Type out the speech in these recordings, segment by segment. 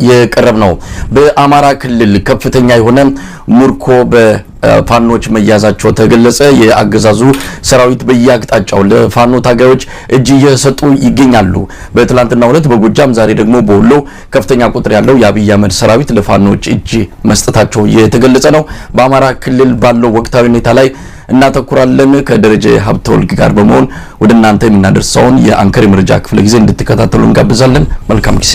የቀረብ ነው። በአማራ ክልል ከፍተኛ የሆነ ምርኮ በፋኖች መያዛቸው ተገለጸ። የአገዛዙ ሰራዊት በየአቅጣጫው ለፋኖ ታጋዮች እጅ እየሰጡ ይገኛሉ። በትላንትናው ዕለት በጎጃም፣ ዛሬ ደግሞ በወሎ ከፍተኛ ቁጥር ያለው የአብይ አህመድ ሰራዊት ለፋኖች እጅ መስጠታቸው የተገለጸ ነው። በአማራ ክልል ባለው ወቅታዊ ሁኔታ ላይ እናተኩራለን። ከደረጀ ሀብተወልድ ጋር በመሆን ወደ እናንተ የምናደርሰውን የአንከር የመረጃ ክፍለ ጊዜ እንድትከታተሉ እንጋብዛለን። መልካም ጊዜ።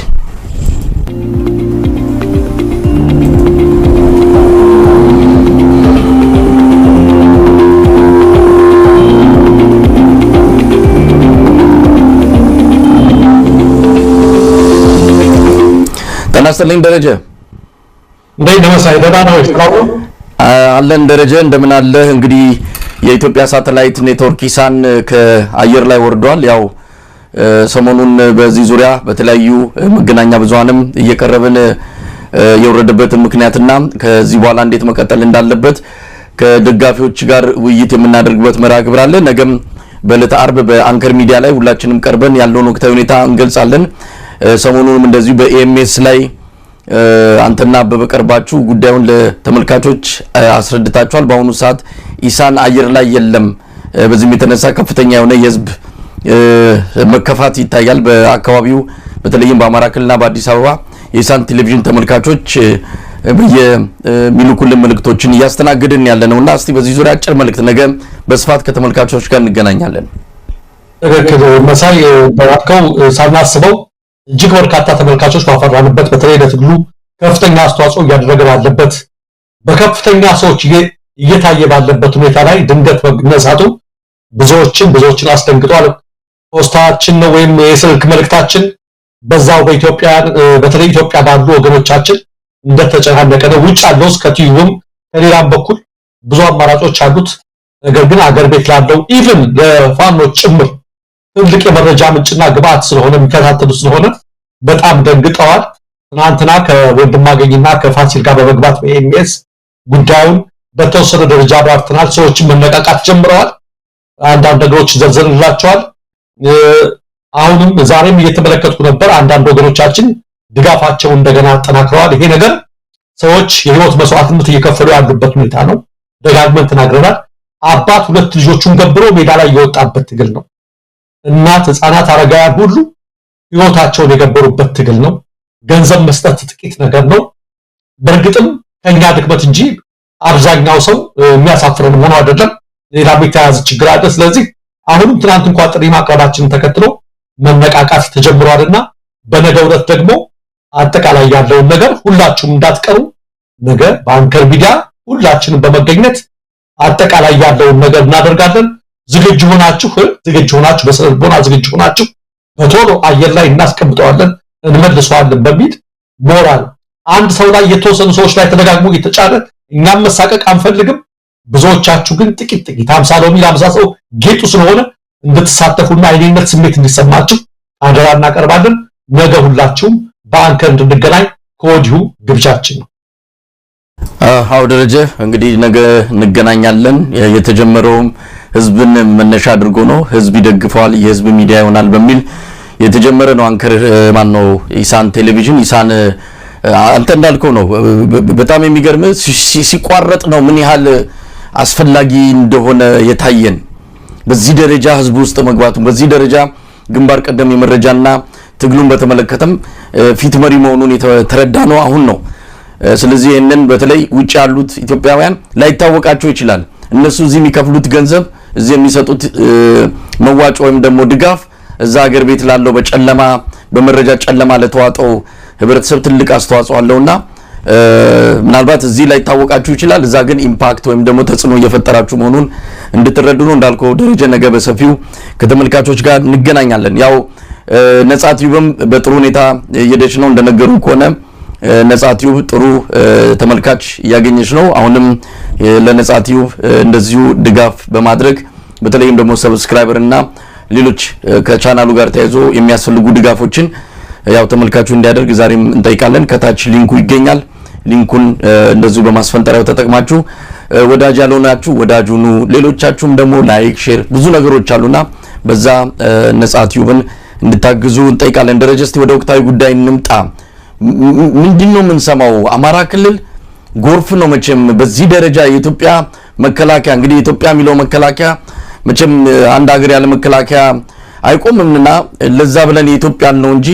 ጤና ይስጥልኝ ደረጀ። እንዴት ነው መሳይ? ደህና ነው አለን ደረጀ፣ እንደምን አለህ? እንግዲህ የኢትዮጵያ ሳተላይት ኔትወርክ ኢሳን ከአየር ላይ ወርዷል። ያው ሰሞኑን በዚህ ዙሪያ በተለያዩ መገናኛ ብዙሃንም እየቀረብን የወረደበትን ምክንያትና ከዚህ በኋላ እንዴት መቀጠል እንዳለበት ከደጋፊዎች ጋር ውይይት የምናደርግበት መርሃ ግብር አለ። ነገም በዕለተ አርብ በአንከር ሚዲያ ላይ ሁላችንም ቀርበን ያለውን ወቅታዊ ሁኔታ እንገልጻለን። ሰሞኑንም እንደዚሁ በኤኤምኤስ ላይ አንተና አበበ ቀርባችሁ ጉዳዩን ለተመልካቾች አስረድታችኋል። በአሁኑ ሰዓት ኢሳን አየር ላይ የለም። በዚህም የተነሳ ከፍተኛ የሆነ የህዝብ መከፋት ይታያል። በአካባቢው በተለይም በአማራ ክልልና በአዲስ አበባ የኢሳን ቴሌቪዥን ተመልካቾች የሚልኩልን መልእክቶችን እያስተናገድን ያለ ነውና እስቲ በዚህ ዙሪያ አጭር መልእክት፣ ነገ በስፋት ከተመልካቾች ጋር እንገናኛለን። ትክክል መሳይ፣ እንዳልከው ሳናስበው እጅግ በርካታ ተመልካቾች ባፈራንበት፣ በተለይ ለትግሉ ከፍተኛ አስተዋጽኦ እያደረገ ባለበት፣ በከፍተኛ ሰዎች እየታየ ባለበት ሁኔታ ላይ ድንገት መነሳቱ ብዙዎችን አስደንግጧል። ፖስታችን ነው ወይም የስልክ መልእክታችን በዛው በኢትዮጵያ፣ በተለይ ኢትዮጵያ ባሉ ወገኖቻችን እንደተጨናነቀ ነው። ውጭ ያለው እስከ ቲዩብም ከሌላም በኩል ብዙ አማራጮች አሉት። ነገር ግን አገር ቤት ላለው even ለፋኖች ጭምር ትልቅ የመረጃ ምንጭና ግብአት ስለሆነ፣ የሚከታተሉ ስለሆነ በጣም ደንግጠዋል። ትናንትና ከወንድማገኝና ከፋሲል ጋር በመግባት በኤምኤስ ጉዳዩን በተወሰነ ደረጃ አብራርተናል። ሰዎችን መነቃቃት ጀምረዋል። አንዳንድ ነገሮች ዘርዝርላቸዋል። አሁንም ዛሬም እየተመለከትኩ ነበር። አንዳንድ ወገኖቻችን ድጋፋቸውን እንደገና አጠናክረዋል። ይሄ ነገር ሰዎች የህይወት መስዋዕትነት እየከፈሉ ያሉበት ሁኔታ ነው። ደጋግመን ተናግረናል። አባት ሁለት ልጆቹን ገብሮ ሜዳ ላይ የወጣበት ትግል ነው። እናት፣ ህፃናት፣ አረጋውያን ሁሉ ህይወታቸውን የገበሩበት ትግል ነው። ገንዘብ መስጠት ጥቂት ነገር ነው። በእርግጥም ከኛ ድክመት እንጂ አብዛኛው ሰው የሚያሳፍረን ሆኖ አይደለም። ሌላም የተያያዘ ችግር አለ። ስለዚህ አሁንም ትናንት እንኳን ጥሪ ማቅረባችንን ተከትሎ መነቃቃት ተጀምሯልና በነገው ዕለት ደግሞ አጠቃላይ ያለውን ነገር ሁላችሁም እንዳትቀሩ፣ ነገ በአንከር ሚዲያ ሁላችንም በመገኘት አጠቃላይ ያለውን ነገር እናደርጋለን። ዝግጁ ሆናችሁ በስነ ልቦና ዝግጁ ሆናችሁ በቶሎ አየር ላይ እናስቀምጠዋለን፣ እንመልሰዋለን በሚል ሞራል አንድ ሰው ላይ፣ የተወሰኑ ሰዎች ላይ ተደጋግሞ እየተጫነ እኛም መሳቀቅ አንፈልግም። ብዙዎቻችሁ ግን ጥቂት ጥቂት 50 ሎሚ ለ50 ሰው ጌጡ ስለሆነ እንድትሳተፉና የኔነት ስሜት እንዲሰማችሁ አደራ እናቀርባለን። ነገ ሁላችሁም በአንከር እንድንገናኝ ከወዲሁ ግብዣችን ነው። አዎ ደረጀ፣ እንግዲህ ነገ እንገናኛለን። የተጀመረውም ህዝብን መነሻ አድርጎ ነው። ህዝብ ይደግፈዋል፣ የህዝብ ሚዲያ ይሆናል በሚል የተጀመረ ነው። አንከር ማን ነው ኢሳን ቴሌቪዥን። ኢሳን አንተ እንዳልከው ነው። በጣም የሚገርም ሲቋረጥ ነው ምን ያህል አስፈላጊ እንደሆነ የታየን። በዚህ ደረጃ ህዝብ ውስጥ መግባቱ፣ በዚህ ደረጃ ግንባር ቀደም የመረጃና ትግሉን በተመለከተም ፊት መሪ መሆኑን የተረዳ ነው አሁን ነው። ስለዚህ ይህንን በተለይ ውጭ ያሉት ኢትዮጵያውያን ላይታወቃቸው ይችላል። እነሱ እዚህ የሚከፍሉት ገንዘብ፣ እዚህ የሚሰጡት መዋጮ ወይም ደግሞ ድጋፍ እዛ ሀገር ቤት ላለው በጨለማ፣ በመረጃ ጨለማ ለተዋጠው ህብረተሰብ ትልቅ አስተዋጽኦ አለውና ምናልባት እዚህ ላይታወቃችሁ ይችላል። እዛ ግን impact ወይም ደግሞ ተጽዕኖ እየፈጠራችሁ መሆኑን እንድትረዱ ነው። እንዳልከው ደረጀ፣ ነገ በሰፊው ከተመልካቾች ጋር እንገናኛለን። ያው ነጻ ቲዩብም በጥሩ ሁኔታ እየሄደች ነው። እንደነገሩ ከሆነ ነጻ ቲዩብ ጥሩ ተመልካች እያገኘች ነው። አሁንም ለነጻ ቲዩብ እንደዚሁ ድጋፍ በማድረግ፣ በተለይም ደግሞ subscriber እና ሌሎች ከቻናሉ ጋር ተያይዞ የሚያስፈልጉ ድጋፎችን ያው ተመልካቹ እንዲያደርግ ዛሬም እንጠይቃለን። ከታች link ኡ ይገኛል። link ኡን እንደዚሁ በማስፈንጠሪያው ተጠቅማችሁ ወዳጅ ያልሆናችሁ ወዳጅ ሁኑ። ሌሎቻችሁም ደግሞ like፣ share ብዙ ነገሮች አሉና በዛ ነጻ ቲዩብን እንድታግዙ እንጠይቃለን። ደረጀ፣ እስቲ ወደ ወቅታዊ ጉዳይ እንምጣ። ምንድን ነው የምንሰማው? አማራ ክልል ጎርፍ ነው መቼም በዚህ ደረጃ የኢትዮጵያ መከላከያ፣ እንግዲህ ኢትዮጵያ የሚለው መከላከያ መቼም አንድ ሀገር ያለ መከላከያ አይቆምምና ለዛ ብለን የኢትዮጵያን ነው እንጂ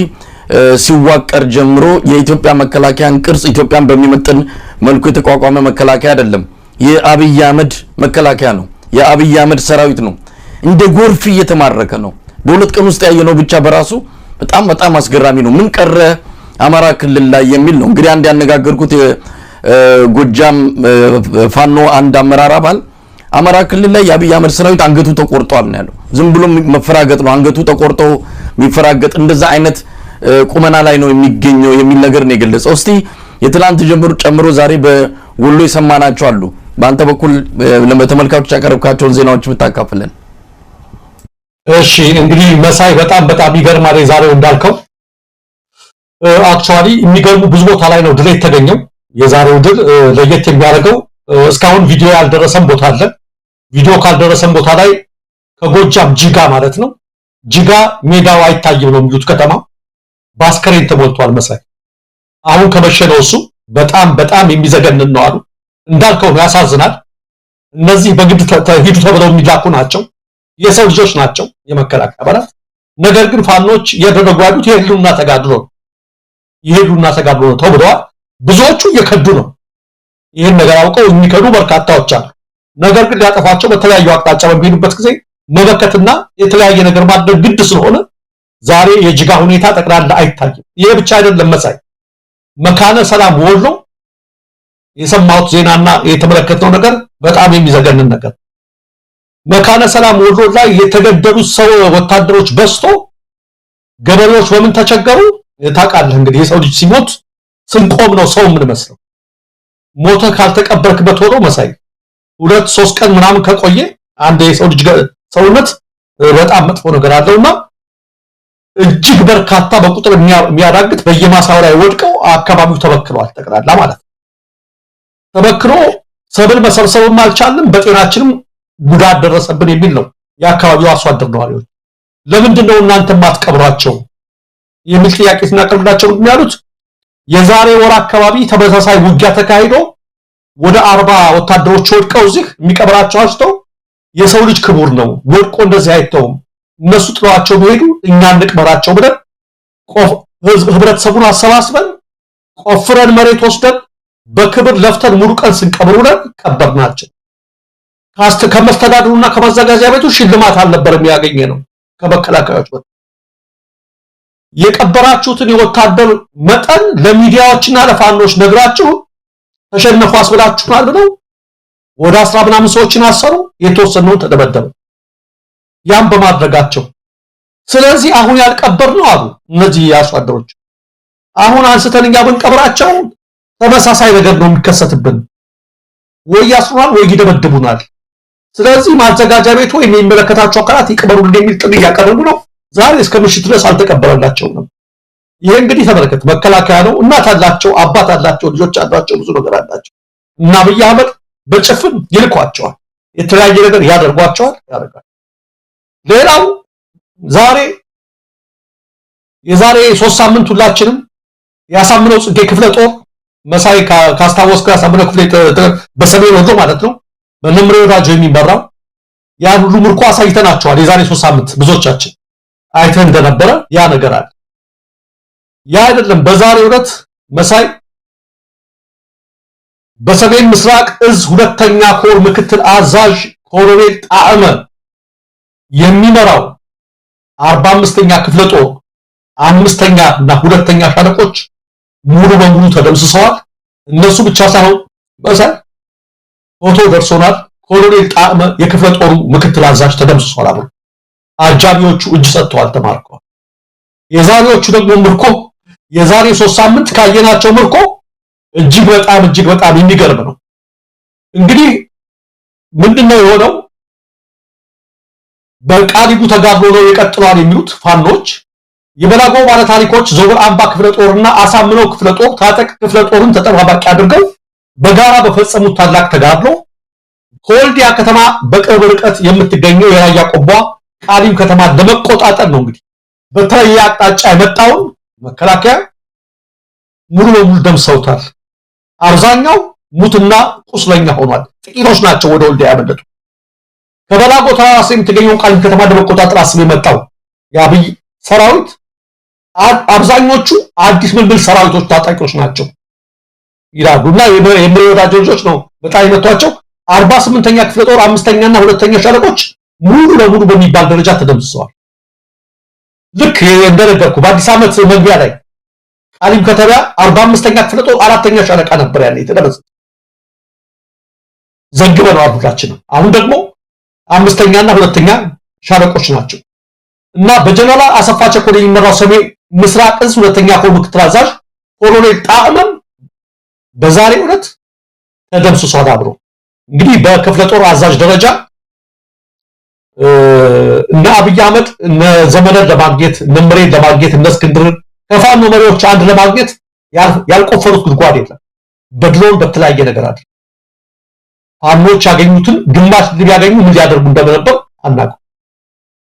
ሲዋቀር ጀምሮ የኢትዮጵያ መከላከያን ቅርጽ ኢትዮጵያን በሚመጥን መልኩ የተቋቋመ መከላከያ አይደለም። የአብይ አህመድ መከላከያ ነው። የአብይ አህመድ ሰራዊት ነው። እንደ ጎርፍ እየተማረከ ነው። በ2 ቀን ውስጥ ያየነው ብቻ በራሱ በጣም በጣም አስገራሚ ነው። ምን ቀረ አማራ ክልል ላይ የሚል ነው። እንግዲህ አንድ ያነጋገርኩት የጎጃም ፋኖ አንድ አመራር አባል አማራ ክልል ላይ የአብይ አህመድ ሰራዊት አንገቱ ተቆርጧል ነው ያለው። ዝም ብሎ መፈራገጥ ነው፣ አንገቱ ተቆርጦ የሚፈራገጥ እንደዛ አይነት ቁመና ላይ ነው የሚገኘው የሚል ነገር ነው የገለጸው። እስቲ የትላንት ጀምሮ ጨምሮ ዛሬ በወሎ የሰማናቸው አሉ። በአንተ በኩል ለተመልካቾች ያቀረብካቸውን ዜናዎች ብታካፍለን። እሺ፣ እንግዲህ መሳይ፣ በጣም በጣም ይገርማል። የዛሬው እንዳልከው actually የሚገርሙ ብዙ ቦታ ላይ ነው ድል የተገኘው። የዛሬው ድል ለየት የሚያደርገው እስካሁን ቪዲዮ ያልደረሰን ቦታ አለ። ቪዲዮ ካልደረሰን ቦታ ላይ ከጎጃም ጅጋ ማለት ነው። ጅጋ ሜዳው አይታይም ነው የሚሉት፣ ከተማ በአስከሬን ተሞልቷል። መሳይ፣ አሁን ከመሸ ነው እሱ፣ በጣም በጣም የሚዘገንን ነው አሉ። እንዳልከው ነው፣ ያሳዝናል። እነዚህ በግድ ሂዱ ተብለው የሚላኩ ናቸው። የሰው ልጆች ናቸው የመከላከያ አባላት። ነገር ግን ፋኖች እያደረጉ ያሉት የህልውና ተጋድሎ ነው። የህልውና ተጋድሎ ነው ተብለዋል። ብዙዎቹ እየከዱ ነው። ይህን ነገር አውቀው የሚከዱ በርካታዎች አሉ። ነገር ግን ሊያጠፏቸው በተለያዩ አቅጣጫ በሚሄዱበት ጊዜ መመከትና የተለያየ ነገር ማድረግ ግድ ስለሆነ ዛሬ የጅጋ ሁኔታ ጠቅላላ አይታይም። ይሄ ብቻ አይደለም መሳይ፣ መካነ ሰላም ወሎ የሰማሁት ዜናና የተመለከትነው ነገር በጣም የሚዘገንን ነገር፣ መካነ ሰላም ወሎ ላይ የተገደሉት ሰው ወታደሮች በዝቶ ገበሬዎች በምን ተቸገሩ ታውቃለህ? እንግዲህ የሰው ልጅ ሲሞት ስንቆም ነው ሰው የምንመስለው። ሞተ ካልተቀበርክበት ሆኖ መሳይ 2-3 ቀን ምናምን ከቆየ አንድ የሰው ልጅ ሰውነት በጣም መጥፎ ነገር አለውና እጅግ በርካታ በቁጥር የሚያዳግት በየማሳው ላይ ወድቀው አካባቢው ተበክሏል። ጠቅላላ ማለት ነው። ተበክሎ ሰብል መሰብሰብም አልቻልንም፣ በጤናችንም ጉዳት ደረሰብን የሚል ነው የአካባቢው አርሶ አደር ነዋሪዎች። ለምንድን ነው እናንተ የማትቀብሯቸው የሚል ጥያቄ ስናቀርብላቸው ምንድን ነው ያሉት? የዛሬ ወር አካባቢ ተመሳሳይ ውጊያ ተካሂዶ ወደ 40 ወታደሮች ወድቀው እዚህ የሚቀብራቸው አስተው የሰው ልጅ ክቡር ነው፣ ወድቆ እንደዚህ አይተውም፣ እነሱ ጥለዋቸው ቢሄዱ እኛ እንቅበራቸው ብለን ህብረተሰቡን አሰባስበን ቆፍረን መሬት ወስደን በክብር ለፍተን ሙሉ ቀን ስንቀብር ውለን ቀበርናቸው። ከመስተዳድሩና ከማዘጋጃ ቤቱ ሽልማት አልነበረም ያገኘ ነው ከመከላከያዎች። የቀበራችሁትን የወታደር መጠን ለሚዲያዎችና ለፋኖች ነግራችሁ ተሸነፉ አስብላችኋል ብለው ወደ 10 ምናምን ሰዎችን አሰሩ። የተወሰነውን ተደበደበ። ያም በማድረጋቸው ስለዚህ አሁን ያልቀበር ነው አሉ እነዚህ የአርሶ አደሮች። አሁን አንስተን እኛ ብንቀብራቸው ተመሳሳይ ነገር ነው የሚከሰትብን፣ ወይ ያስሩናል ወይ ይደበድቡናል። ስለዚህ ማዘጋጃ ቤቱ ወይም የሚመለከታቸው አካላት ይቅበሩልን የሚል ጥሪ እያቀረቡ ነው። ዛሬ እስከ ምሽት ድረስ አልተቀበረላቸውም ነው። ይሄ እንግዲህ ተመለከት፣ መከላከያ ነው። እናት አላቸው፣ አባት አላቸው፣ ልጆች አላቸው፣ ብዙ ነገር አላቸው። እና አብይ አህመድ በጭፍን ይልኳቸዋል፣ የተለያየ ነገር ያደርጓቸዋል፣ ያደርጋል። ሌላው ዛሬ የዛሬ 3 ሳምንት ሁላችንም ያሳምነው ጽጌ ክፍለ ጦር፣ መሳይ ካስታወስከው፣ ያሳምነው ክፍለ በሰሜን ወሎ ማለት ነው በመምሬ ወዳጆ የሚመራው ያን ሁሉ ምርኮ አሳይተናቸዋል። የዛሬ 3 ሳምንት ብዙዎቻችን አይተን እንደነበረ ያ ነገር አለ። ያ አይደለም፣ በዛሬው ዕለት መሳይ በሰሜን ምስራቅ እዝ ሁለተኛ ኮር ምክትል አዛዥ ኮሎኔል ጣዕመ የሚመራው 45ኛ ክፍለ ጦር አምስተኛ እና ሁለተኛ ሻለቆች ሙሉ በሙሉ ተደምስሰዋል። እነሱ ብቻ ሳይሆን መሳይ ፎቶ ደርሶናል። ኮሎኔል ጣዕመ የክፍለ ጦሩ ምክትል አዛዥ ተደምስሷል። አብሮ አጃቢዎቹ እጅ ሰጥተዋል፣ ተማርከዋል። የዛሬዎቹ ደግሞ ምርኮ የዛሬ 3 ሳምንት ካየናቸው ምርኮ እጅግ በጣም እጅግ በጣም የሚገርም ነው። እንግዲህ ምንድነው የሆነው? በቃሊቡ ተጋድሎ ነው ይቀጥላል የሚሉት ፋኖች የበላጎ ባለ ታሪኮች ዞብል አምባ ክፍለ ጦርና አሳምነው ክፍለ ጦር ታጠቅ ክፍለ ጦርን ተጠባባቂ አድርገው በጋራ በፈጸሙት ታላቅ ተጋድሎ ከወልዲያ ከተማ በቅርብ ርቀት የምትገኘው የራያ ቆቦ ቃሊም ከተማ ለመቆጣጠር ነው። እንግዲህ በተለያየ አቅጣጫ የመጣውን መከላከያ ሙሉ በሙሉ ደምሰውታል። አብዛኛው ሙትና ቁስለኛ ሆኗል። ጥቂቶች ናቸው ወደ ወልዲያ ያመለጡ። ከበላጎ ተራራ ስር የምትገኘውን ቃሊም ከተማ ለመቆጣጠር አስቦ የመጣው የአብይ ሰራዊት አብዛኞቹ አዲስ ምልምል ሰራዊቶች ታጣቂዎች ናቸው ይላሉ እና የምሬ ወዳጆ ልጆች ነው በጣም የመቷቸው። 48ኛ ክፍለ ጦር 5ኛና 2ኛ ሻለቆች ሙሉ ለሙሉ በሚባል ደረጃ ተደምስሰዋል። ልክ እንደነገርኩ በአዲስ ዓመት መግቢያ ላይ ቃሊም ከተማ 45ኛ ክፍለ ጦር 4ኛ ሻለቃ ነበር ያለ የተደመሰሰ፣ ዘግበነዋል ሁላችንም። አሁን ደግሞ 5ኛና 2ኛ ሻለቆች ናቸው እና በጀነራል አሰፋ ቸኮል የሚመራው ሰሜን ምስራቅ እዝ 2ኛ ኮር ምክትል አዛዥ ኮሎኔል ጣዕመም በዛሬው ዕለት ተደምስሷል። አብሮ እንግዲህ በክፍለ ጦር አዛዥ ደረጃ እነ አብይ አህመድ እነ ዘመነን ለማግኘት፣ እነ ምሬን ለማግኘት፣ እነ እስክንድርን ከፋኖ መሪዎች አንድ ለማግኘት ያልቆፈሩት ጉድጓድ የለም። በድሮን በተለያየ ነገር አለ። ፋኖች ያገኙትን ግማሽ ድል ያገኙ ምን ሊያደርጉ እንደነበር አናውቅም።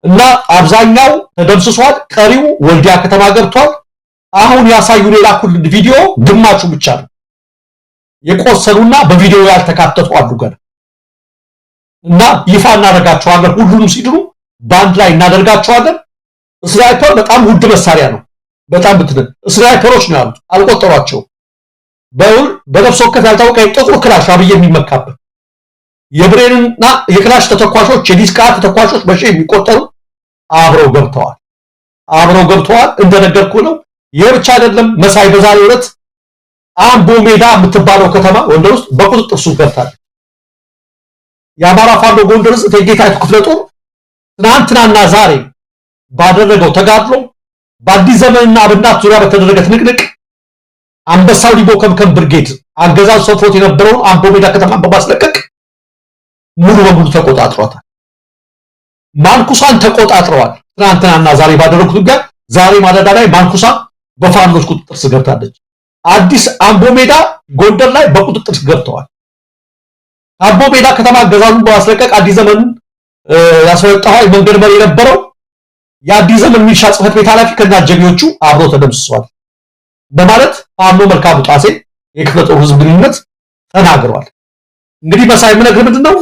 እና አብዛኛው ተደምስሷል። ቀሪው ወልዲያ ከተማ ገብቷል። አሁን ያሳዩን የላኩልን ቪዲዮ ግማሹ ብቻ ነው። የቆሰሉና በቪዲዮ ያልተካተቱ አሉ ገና። እና ይፋ እናደርጋቸዋለን። ሁሉንም ሲድሩ በአንድ ላይ እናደርጋቸዋለን። sniper በጣም ውድ መሳሪያ ነው። በጣም ብትል sniper ኦች ነው ያሉት፣ አልቆጠሯቸውም። በነፍስ ወከፍ ያልታወቀ ጥቁር ክላሽ አብይ የሚመካበት የብሬንና የክላሽ ተተኳሾች፣ የዲስቃ ተተኳሾች በሺህ የሚቆጠሩ አብረው ገብተዋል። አብረው ገብተዋል። እንደነገርኩ ነው። ይሄ ብቻ አይደለም መሳይ፣ በዛሬው ዕለት አምቦ ሜዳ የምትባለው ከተማ ጎንደር ውስጥ በቁጥጥር ስር ገብታለች። የአማራ ፋኖ ጎንደር ውስጥ እቴጌ ጣይቱ ክፍለ ጦር ትናንትናና ዛሬ ባደረገው ተጋድሎ በአዲስ ዘመንና አብናት ዙሪያ በተደረገ ትንቅንቅ አንበሳው ሊቦ ከምከም ብርጌድ አገዛዙ ሰፍሮት የነበረውን አምቦ ሜዳ ከተማን በማስለቀቅ ሙሉ በሙሉ ተቆጣጥሯታል። ማንኩሳን ተቆጣጥረዋል። ትናንትናና ዛሬ ባደረጉት ውጊያ ዛሬ ማለዳ ላይ ማንኩሳ በፋኖች ቁጥጥር ስር ገብታለች። አዲስ አምቦ ሜዳ ጎንደር ላይ በቁጥጥር ስር ገብተዋል። አምቦ ሜዳ ከተማ አገዛዙን በማስለቀቅ አዲስ ዘመንን ያስወጣው የመንገድ መሪ የነበረው የአዲስ ዘመን ሚሊሻ ጽሕፈት ቤት ኃላፊ ከነአጃቢዎቹ አብሮ ተደምስሷል በማለት ፋኖ መልካሙ ጣሴ የክፍለ ጦር ህዝብ ግንኙነት ተናግረዋል። እንግዲህ መሳይ የምነግርህ ምንድነው፣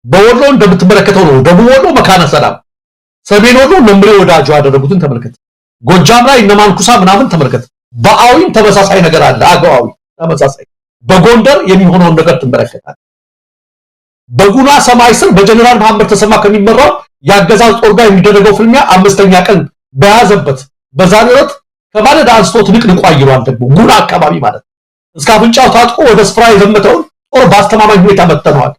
በወሎ እንደምትመለከተው ነው። ደቡብ ወሎ መካነ ሰላም፣ ሰሜን ወሎ መምሬ ወዳጆ ያደረጉትን ተመልከት። ጎጃም ላይ እነማንኩሳ ምናምን ተመልከት። በአዊም ተመሳሳይ ነገር አለ። አገዋዊ ተመሳሳይ። በጎንደር የሚሆነውን ነገር ትመለከታለህ። በጉና ሰማይ ስር በጀነራል መሐመድ ተሰማ ከሚመራው የአገዛዝ ጦር ጋር የሚደረገው ፍልሚያ 5ኛ ቀን በያዘበት በዛሬው ዕለት ከማለዳ አንስቶ ትንቅንቁ አይሏል። ደግሞ ጉና አካባቢ ማለት እስከ አፍንጫው ታጥቆ ወደ ስፍራ የዘመተውን ጦር በአስተማማኝ ሁኔታ መጥተነዋል።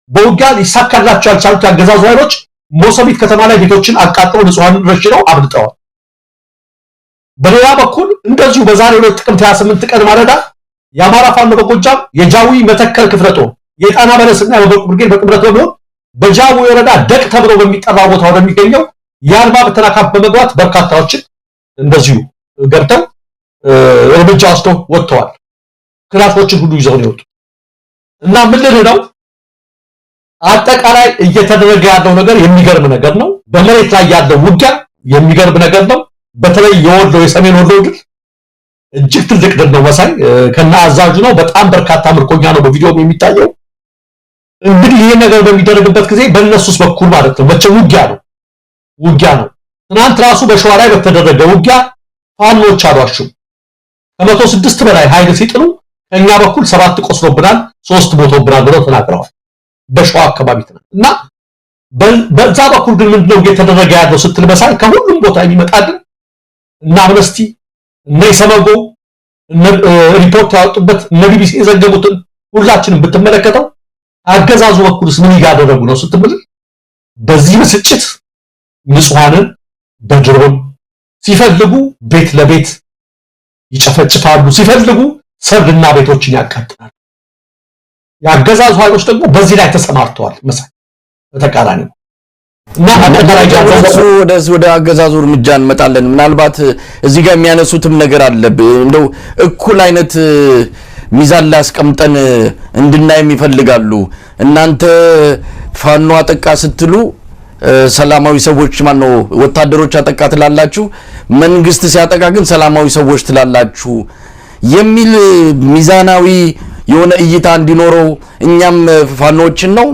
በውጊያ ሊሳካላቸው ያልቻሉት የአገዛዙ ኃይሎች ሞሰቢት ከተማ ላይ ቤቶችን አቃጥለው ንጹሐንን ረሽነው አብልጠዋል። በሌላ በኩል እንደዚሁ በዛሬው ዕለት ጥቅምት 28 ቀን ማለዳ የአማራ ፋኖ በጎጃም የጃዊ መተከል ክፍለ ጦር የጣና በለስና የመብረቁ ብርጌድ በጥምረት በመሆን በጃዊ ወረዳ ደቅ ተብሎ በሚጠራው ቦታ ወደሚገኘው የአድማ ብተና ካምፕ በመግባት በርካታዎችን እንደዚሁ ገብተው እርምጃ ወስደው ወጥተዋል። ክላሾችን ሁሉ ይዘው ነው የወጡት። እና ምን ልልህ ነው፣ አጠቃላይ እየተደረገ ያለው ነገር የሚገርም ነገር ነው። በመሬት ላይ ያለው ውጊያ የሚገርም ነገር ነው። በተለይ የወሎ የሰሜን ወሎ ድል እጅግ ትልቅ ድል ነው መሳይ፣ ከነ አዛዡ ነው። በጣም በርካታ ምርኮኛ ነው በቪዲዮም የሚታየው። እንግዲህ ይሄ ነገር በሚደረግበት ጊዜ በእነሱስ በኩል ማለት ነው መቼም ውጊያ ነው ውጊያ ነው። ትናንት ራሱ በሸዋ ላይ በተደረገ ውጊያ ፋኖች አሏሹም ከ106 በላይ ኃይል ሲጥሉ ከኛ በኩል 7 ቆስሎብናል፣ 3 ሞቶብናል ብለው ተናግረዋል። በሸዋ አካባቢ ትናንት እና በዛ በኩል ግን ምንድነው እየተደረገ ያለው ስትል መሳይ ከሁሉም ቦታ የሚመጣልን እና አምነስቲ እና ኢሰመጎ ሪፖርት ያወጡበት እነ ቢቢሲ የዘገቡትን ሁላችንም ብትመለከተው አገዛዙ በኩልስ ምን እያደረጉ ነው ስትል በዚህ ብስጭት ንጹሐንን በድሮን ሲፈልጉ ቤት ለቤት ይጨፈጭፋሉ፣ ሲፈልጉ ሰብልና ቤቶችን ያቃጥላሉ። የአገዛዙ ኃይሎች ደግሞ በዚህ ላይ ተሰማርተዋል መሳይ በተቃራኒው እና አጠቃላይ ወደ አገዛዙ እርምጃ እንመጣለን። ምናልባት እዚህ ጋር የሚያነሱትም ነገር አለ። እንደው እኩል አይነት ሚዛን ላይ አስቀምጠን እንድናይም ይፈልጋሉ። እናንተ ፋኖ አጠቃ ስትሉ ሰላማዊ ሰዎች ማነው ወታደሮች አጠቃ ትላላችሁ፣ መንግስት ሲያጠቃ ግን ሰላማዊ ሰዎች ትላላችሁ የሚል ሚዛናዊ የሆነ እይታ እንዲኖረው እኛም ፋኖዎችን ነው።